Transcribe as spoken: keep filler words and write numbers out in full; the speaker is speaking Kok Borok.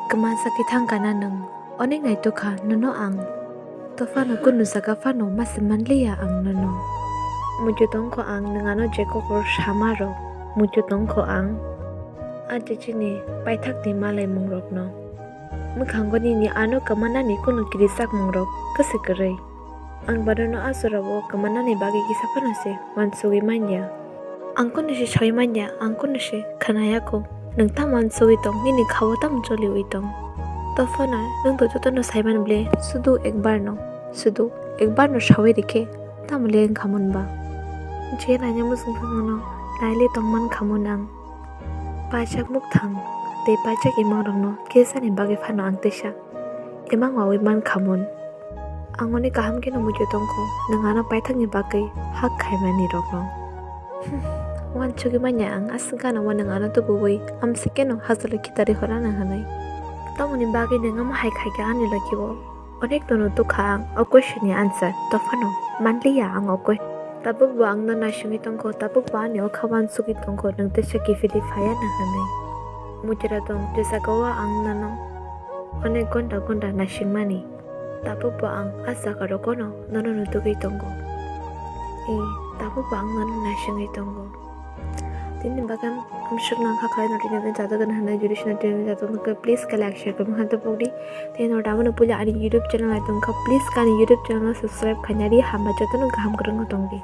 Kwma sakhi thang kana nwng, onek naitukha nono ang. Tophano kunu jaga phano mase manliya ang nono. Muitu tongkho ang nwng ano je kokor samarok. Muitu tongkho ang. A je chini paithakni malaimungrokno. Mwkhango nini ano kwmanani kunu kirijak mungrok kwswi kwrwi. Ang bono a jorao kwmanani bagwi kisa phano se uansugwi manya. Ang kunu se saui manya, ang kunu se khwnaya kho. Nwng tamo uansugwi tong, nini khao tamo choliwi tong. Tophano nwng to jotono saiman ble, sudu ekbar no, sudu ekbar no saui rikhe, tamo le wngkha mun ba. Je naina muchung tongmano, naile tongman kha mun ang. Paijak mukthang tei paijak imangrokno kisani bagwi phano ang teisa imang waui man kha mun. Ang oni kaham kheno muitu tongkho, nwng ano paithakni bagwi hak khaimani rokno. Uansugwi manya ang, aswk gana o nwng ano tubuwi amswk keno hajalo khitarwi hora na hwnwi. Tamoni bagwi nwng omo hai khaikha ani logi o? Onek nono tukha ang o question ni answer, tophano manliya ang o question. Tabuk bo ang no naisingwi tongkho, tabuk bo ani o kha uansugwi tongkho, nwng teisa kiphilwi phaiya na hwnwi. Muitu tong, je jaga o ang nono onek ghonta ghonta naisingmani, tabuk bo ang a jaga rogono nono nutugwi tongo. E, tabuk bo ang nono naisingwi tongo. Tini bagwi ang, ang swkno ang kha khlai no tini jatokno hwnwi, jodi sino tini jatokno khe please khe like share khe mokhan tei pokdi. Tei no damano puila ani YouTube channel nai tongkha, please khe ani YouTube channel no subscribe khainari, hambai jotono kaham kwrwngno tongdi.